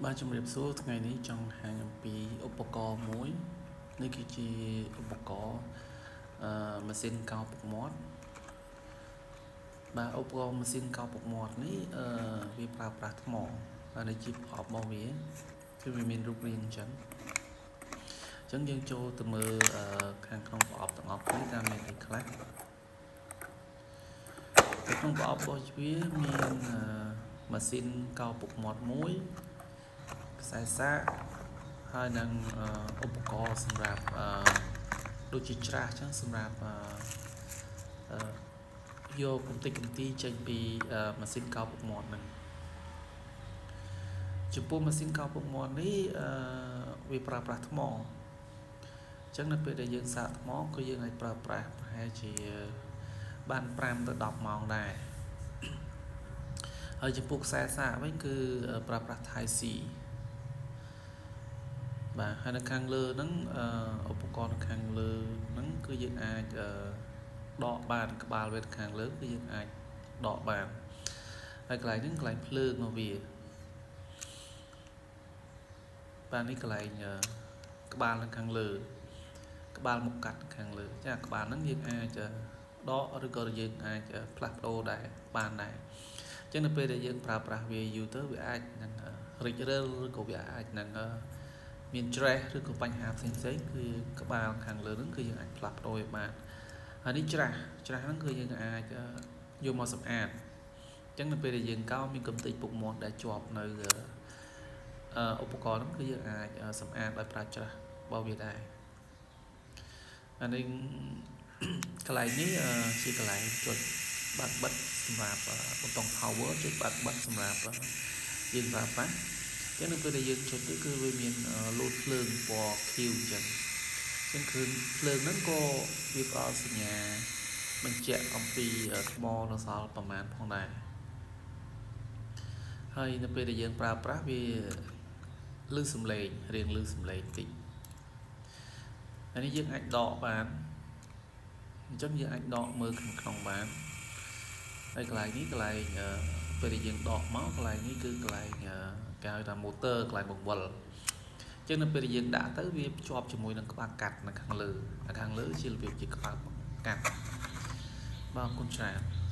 បាទជំរាបសួរថ្ងៃនេះចង់បង្ហាញអំពីឧបករណ៍មួយនេះគឺជាឧបករណ៍អឺម៉ាស៊ីនកោរពុកមាត់បាទឧបករណ៍ម៉ាស៊ីនកោរពុកមាត់នេះអឺវាប្រើប្រាស់ថ្មបាទនេះជាប្រអប់របស់វាគឺវាមានរូបរាងអញ្ចឹងអញ្ចឹងយើងចូលទៅមើលខាងក្នុងប្រអប់ទាំងអស់គ្នាតើមានអីខ្លះនៅក្នុងប្រអប់របស់វាមានម៉ាស៊ីនកោរពុកមាត់មួយខ្សែសាកហើយនឹងឧបករណ៍សម្រាប់ដូចជាច្រាសអញ្ចឹងសម្រាប់អឺយកកំទេចកំទីចេញពីម៉ាស៊ីនកោរពុកមាត់ហ្នឹងចំពោះម៉ាស៊ីនកោរពុកមាត់នេះអឺវាប្រើប្រាស់ថ្មអញ្ចឹងនៅពេលដែលយើងសាកថ្មក៏យើងអាចប្រើប្រាស់ប្រហែលជាបាន5ទៅ10ម៉ោងដែរហើយចំពោះខ្សែសាកវិញគឺប្រើប្រាស់ Type C បាទហើយនៅខាងលើហ្នឹងឧបករណ៍នៅខាងលើហ្នឹងគឺយើងអាចដកបានក្បាលវាខាងលើគឺយើងអាចដកបានហើយកន្លែងហ្នឹងកន្លែងភ្លើងមកវាបាទនេះកន្លែងក្បាលនៅខាងលើក្បាលមុខកាត់ខាងលើចាក្បាលហ្នឹងយើងអាចដកឬក៏យើងអាចផ្លាស់ប្ដូរដែរបានដែរអញ្ចឹងនៅពេលដែលយើងប្រើប្រាស់វាយូរទៅវាអាចនឹងរិចរិលឬក៏វាអាចនឹងមានច្រេះឬក៏បញ្ហាផ្សេងផ្សេងគឺក្បាលខាងលើហ្នឹងគឺយើងអាចផ្លាស់ប្ដូរវាបានហើយនេះច្រាសច្រាសហ្នឹងគឺយើងអាចយកមកសម្អាតអញ្ចឹងនៅពេលដែលយើងកោរមានកំទេចពុកមាត់ដែលជាប់នៅឧបករណ៍ហ្នឹងគឺយើងអាចសម្អាតដោយប្រើច្រាសរបស់វាដែរអានេះកន្លែងនេះជាកន្លែងចុចបើកបិទសម្រាប់ប៊ូតុង power ចុចបើកបិទសម្រាប់យើងប្រើប្រាស់ចឹងនៅពេលដែលយើងចុចទៅគឺវាមានលោតភ្លើងពណ៌ខៀវអញ្ចឹងចឹងគឺភ្លើងហ្នឹងក៏វាផ្ដល់សញ្ញាបញ្ជាក់អំពីថ្មនៅសល់ប្រមាណផងដែរហើយនៅពេលដែលយើងប្រើប្រាស់វាលឺសំឡេងរៀងលឺសំឡេងតិចហើយនេះយើងអាចដកបានអញ្ចឹងយើងអាចដកមើលខាងក្នុងបានហើយកន្លែងនេះកន្លែងពេលដែលយើងដកមកកន្លែងនេះគឺកន្លែងគេហៅថា motor កន្លែងបង្វិលអញ្ចឹងនៅពេលដែលយើងដាក់ទៅវាភ្ជាប់ជាមួយនឹងក្បាលកាត់នៅខាងលើខាងលើជារបៀបជាក្បាលកាត់បាទអរគុណច្រើន។